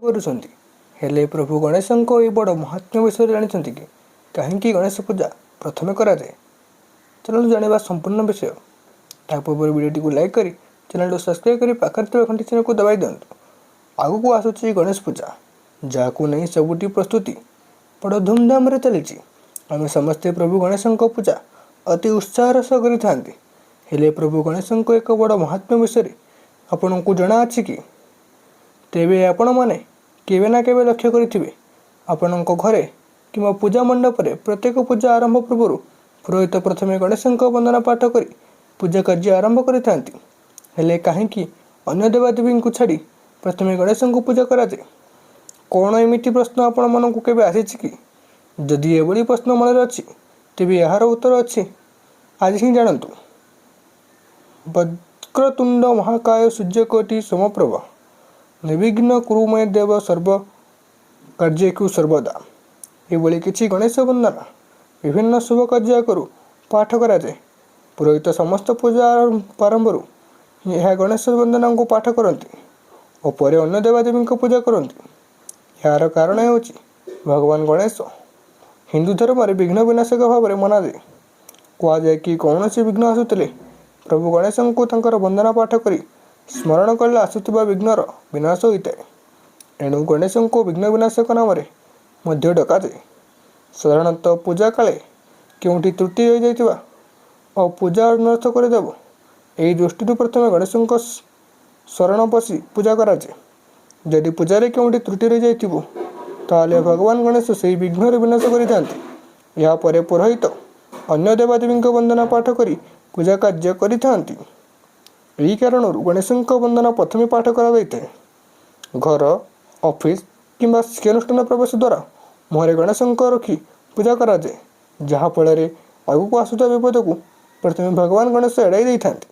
କରୁଛନ୍ତି। ହେଲେ ପ୍ରଭୁ ଗଣେଶଙ୍କ ଏହି ବଡ଼ ମହାତ୍ମ୍ୟ ବିଷୟରେ ଜାଣିଛନ୍ତି କି? କାହିଁକି ଗଣେଶ ପୂଜା ପ୍ରଥମେ କରାଯାଏ? ଚାଲନ୍ତୁ ଜାଣିବା ସମ୍ପୂର୍ଣ୍ଣ ବିଷୟ। ତା ପୂର୍ବରୁ ଭିଡ଼ିଓଟିକୁ ଲାଇକ୍ କରି ଚ୍ୟାନେଲକୁ ସବସ୍କ୍ରାଇବ୍ କରି ପାଖରେ ଥିବା ଘଣ୍ଟି ଚିହ୍ନକୁ ଦବାଇ ଦିଅନ୍ତୁ। ଆଗକୁ ଆସୁଛି ଗଣେଶ ପୂଜା, ଯାହାକୁ ନେଇ ସବୁଠି ପ୍ରସ୍ତୁତି ବଡ଼ ଧୁମଧାମରେ ଚାଲିଛି। ଆମେ ସମସ୍ତେ ପ୍ରଭୁ ଗଣେଶଙ୍କ ପୂଜା ଅତି ଉତ୍ସାହର ସହ କରିଥାନ୍ତି। ହେଲେ ପ୍ରଭୁ ଗଣେଶଙ୍କ ଏକ ବଡ଼ ମହାତ୍ମ୍ୟ ବିଷୟରେ ଆପଣଙ୍କୁ ଜଣାଅଛି କି? ତେବେ ଆପଣମାନେ କେବେ ନା କେବେ ଲକ୍ଷ୍ୟ କରିଥିବେ, ଆପଣଙ୍କ ଘରେ କିମ୍ବା ପୂଜା ମଣ୍ଡପରେ ପ୍ରତ୍ୟେକ ପୂଜା ଆରମ୍ଭ ପୂର୍ବରୁ ପୁରୋହିତ ପ୍ରଥମେ ଗଣେଶଙ୍କ ବନ୍ଦନା ପାଠ କରି ପୂଜା କାର୍ଯ୍ୟ ଆରମ୍ଭ କରିଥାନ୍ତି। ହେଲେ କାହିଁକି ଅନ୍ୟ ଦେବାଦେବୀଙ୍କୁ ଛାଡ଼ି ପ୍ରଥମେ ଗଣେଶଙ୍କୁ ପୂଜା କରାଯାଏ? କ'ଣ ଏମିତି ପ୍ରଶ୍ନ ଆପଣମାନଙ୍କୁ କେବେ ଆସିଛି କି? ଯଦି ଏଭଳି ପ୍ରଶ୍ନ ମନରେ ଅଛି, ତେବେ ଏହାର ଉତ୍ତର ଅଛି, ଆଜି ହିଁ ଜାଣନ୍ତୁ। ବକ୍ରତୁଣ୍ଡ ମହାକାୟ ସୂର୍ଯ୍ୟକୋଟି ସମପ୍ରଭ, ନିର୍ବିଘ୍ନ କୁରୁ ମେ ଦେବ ସର୍ବ କାର୍ଯ୍ୟେଷୁ ସର୍ବଦା। ଏଭଳି କିଛି ଗଣେଶ ବନ୍ଦନା ବିଭିନ୍ନ ଶୁଭ କାର୍ଯ୍ୟ ଆଗରୁ ପାଠ କରାଯାଏ। ପୁରୋହିତ ସମସ୍ତ ପୂଜା ପ୍ରାରମ୍ଭରୁ ଏହା ଗଣେଶ ବନ୍ଦନାଙ୍କୁ ପାଠ କରନ୍ତି ଓ ପରେ ଅନ୍ୟ ଦେବାଦେବୀଙ୍କ ପୂଜା କରନ୍ତି। ଏହାର କାରଣ ହେଉଛି, ଭଗବାନ ଗଣେଶ ହିନ୍ଦୁ ଧର୍ମରେ ବିଘ୍ନ ବିନାଶକ ଭାବରେ ମନାଯାଏ। କୁହାଯାଏ କି କୌଣସି ବିଘ୍ନ ଆସୁଥିଲେ ପ୍ରଭୁ ଗଣେଶଙ୍କୁ ତାଙ୍କର ବନ୍ଦନା ପାଠ କରି ସ୍ମରଣ କଲେ ଆସୁଥିବା ବିଘ୍ନର ବିନାଶ ହୋଇଥାଏ। ଏଣୁ ଗଣେଶଙ୍କୁ ବିଘ୍ନ ବିନାଶକ ନାମରେ ମଧ୍ୟ ଡକାଯାଏ। ସାଧାରଣତଃ ପୂଜା କାଳେ କେଉଁଠି ତ୍ରୁଟି ରହିଯାଇଥିବା ଓ ପୂଜା ଅନର୍ଥ କରିଦେବ, ଏହି ଦୃଷ୍ଟିରୁ ପ୍ରଥମେ ଗଣେଶଙ୍କ ଶରଣ ପଶି ପୂଜା କରାଯାଏ। ଯଦି ପୂଜାରେ କେଉଁଠି ତ୍ରୁଟି ରହିଯାଇଥିବ, ତାହେଲେ ଭଗବାନ ଗଣେଶ ସେହି ବିଘ୍ନର ବିନାଶ କରିଥାନ୍ତି। ଏହାପରେ ପୁରୋହିତ ଅନ୍ୟ ଦେବାଦେବୀଙ୍କ ବନ୍ଦନା ପାଠ କରି ପୂଜା କାର୍ଯ୍ୟ କରିଥାନ୍ତି। ଏହି କାରଣରୁ ଗଣେଶଙ୍କ ବନ୍ଦନା ପ୍ରଥମେ ପାଠ କରାଯାଇଥାଏ। ଘର, ଅଫିସ କିମ୍ବା ଶିକ୍ଷାନୁଷ୍ଠାନ ପ୍ରବେଶ ଦ୍ୱାରା ମୁହଁରେ ଗଣେଶଙ୍କ ରଖି ପୂଜା କରାଯାଏ, ଯାହାଫଳରେ ଆଗକୁ ଆସୁଥିବା ବିପଦକୁ ପ୍ରଥମେ ଭଗବାନ ଗଣେଶ ଏଡ଼ାଇ ଦେଇଥାନ୍ତି।